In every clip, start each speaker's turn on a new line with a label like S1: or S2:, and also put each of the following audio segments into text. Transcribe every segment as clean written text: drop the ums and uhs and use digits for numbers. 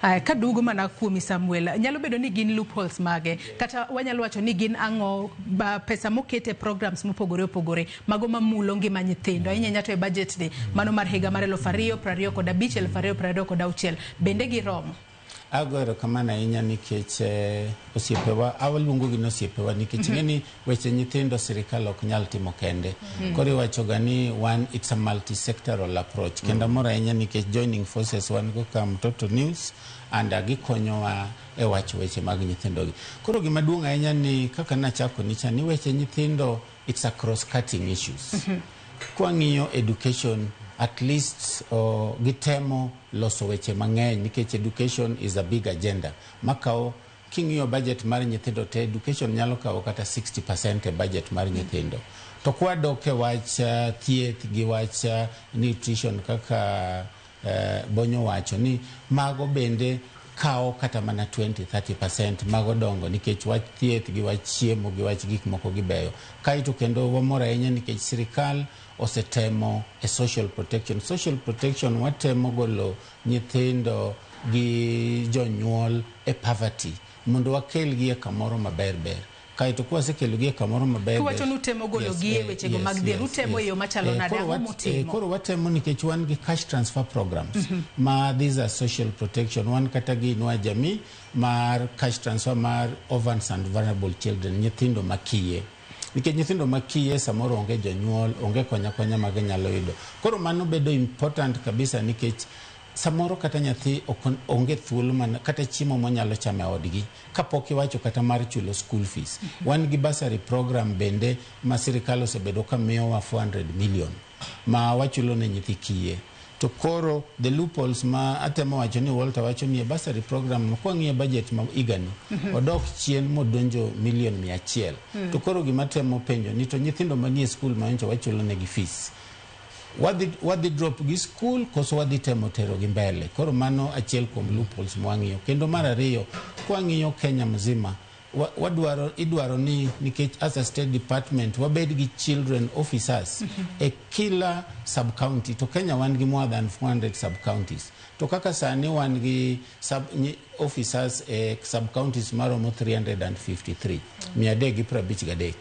S1: Kaduogo mana kuomi, Samuel, nyalo bedo ni gin loopholes mage kata wanyalo wacho ni gin ang'o ba pesa moket e programs mopogore opogore mago mamulo ngima nyithindo ahinya ahinya to e budget ni mano mar higa mar 2025, 2026, bende giromo?
S2: Ago erokamano ahinya nikech osiepewa, awaluongo gi ni osiepewa nikech ing'e ni weche nyithindo sirikal ok nyal timo kende. Koro iwacho ga ni wan it's a multi-sectoral approach. Kendo amor ahinya nikech joining forces wan go ka Mtoto News and gikonyowa e wacho weche mag nyithindo gi. Koro gima duong' ahinya ni kaka nachako ni cha ni weche nyithindo, it's a cross cutting issues. Kwang'iyo education, at least gitemo loso weche mang'eny nikech education is a big agenda makawo. King'iyo budget mar nyithindo te, education nyalo kawo kata 60% e budget mar nyithindo. To kwadok e wach thieth gi wach nutrition, kaka Bonyo wacho ni mago bende kawo kata mana 20-30% mago dongo nikech wach thieth gi wach chiemo gi wach gik moko gibeyo. Kaeto kendo wamor ahinya nikech sirikal osetemo e social protection. Social protection, watemo golo nyithindo gi jonyuol e poverty mondo wakelgi e kamoro maber ber. Kaeto kwasekelo gi e kamoro maber.
S1: Kiwacho ni utemo golo gi e wechego mag dhier, utemo e yo machalo nade? Ang'o mutimo?
S2: Koro watemo nikech wan gi cash transfer programs ma these are social protection. Wan kata gi Inua Jamii mar cash transfer mar orphans and vulnerable children, nyithindo makiye, nikech nyithindo makiye samoro onge jonyuol, onge konya konya ma ginyalo yudo. Koro mano bedo important kabisa nikech samoro kata nyathi onge thuolo mana kata chiemo monyalo chamo e odgi, kapok iwacho kata mar chulo school fees. Wan gi bursary program bende ma sirikal osebedo ka miyowa 400 million ma wachulo ne nyithi kiye. To koro the loopholes ma atemo wacho ni Walter wacho ni e bursary program no, kwang'iyo budget ma higani odok chien modonjo milion 100. To koro gima temo penjo ni to nyithindo manie school ma nyocha wachulo negi fees, wadhi drop gi school koso wadhi temo tero gi mbele? Koro mano achiel kuom loopholes mwang'iyo. Kendo mar ariyo, kwang'iyo Kenya mzima, wadwaro idwaro ni nikech as a state department wabed gi children officers e kila sub county. To Kenya wan gi more than 400 sub counties, to kaka sani wan gi sub officers e sub counties maromo 353, 353.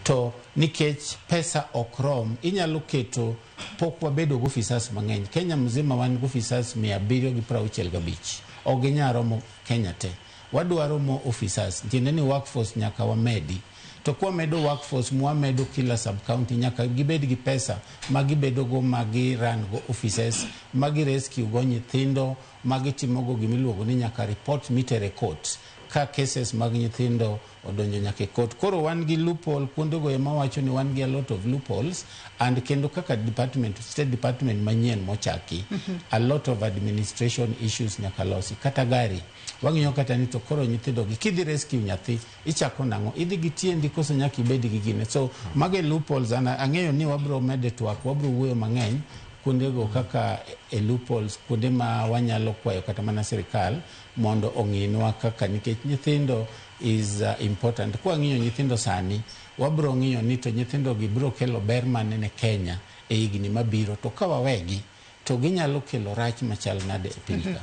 S2: To nikech pesa ok rom, inyalo keto pok wabedo gi officers mang'eny. Kenya mzima wan gi officers 765, ok ginyal romo Kenya te. Wadwaro more officers, tiende ni workforce nyaka wamedi. To kwamedo workforce, mwamedo kila sub county, nyaka gibed gi pesa ma gibedogo, ma gi run go offices, ma gi rescue go nyithindo, ma gitimogo gimiluongo ni nyaka report mitere court ka cases mag nyithindo odonjo nyaka e court. Koro wan gi loophole kuondego ema wacho ni wan gi a lot of loopholes. And kendo kaka department, state department manyien mochaki, a lot of administration issues nyaka losi. Kata gari wang'iyo kata ni to koro nyithindo gi kidhi rescue nyathi ichako nang'o? Idhi gi tiendi koso nyaka ibed gi gine? So mago e loopholes, and ang'eyo ni wabro mede twak, wabro wuoyo mang'eny kuondego kaka e loopholes, kuonde ma wanyalo kwayo kata mana sirikal mondo ong'inwa kaka, nikech nyithindo is important. Kwang'iyo nyithindo sani, wabro ng'iyo ni to nyithindo gi bro kelo ber mane ne Kenya e higni mabiro, to ka wawegi to ginyalo kelo rach machal nade e piny ka.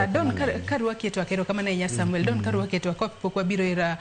S1: Don
S2: Erokamano ahinya.
S1: Karwaki e twak, erokamano ahinya, Samuel. Don, karwaki e twak kapok wabiro ir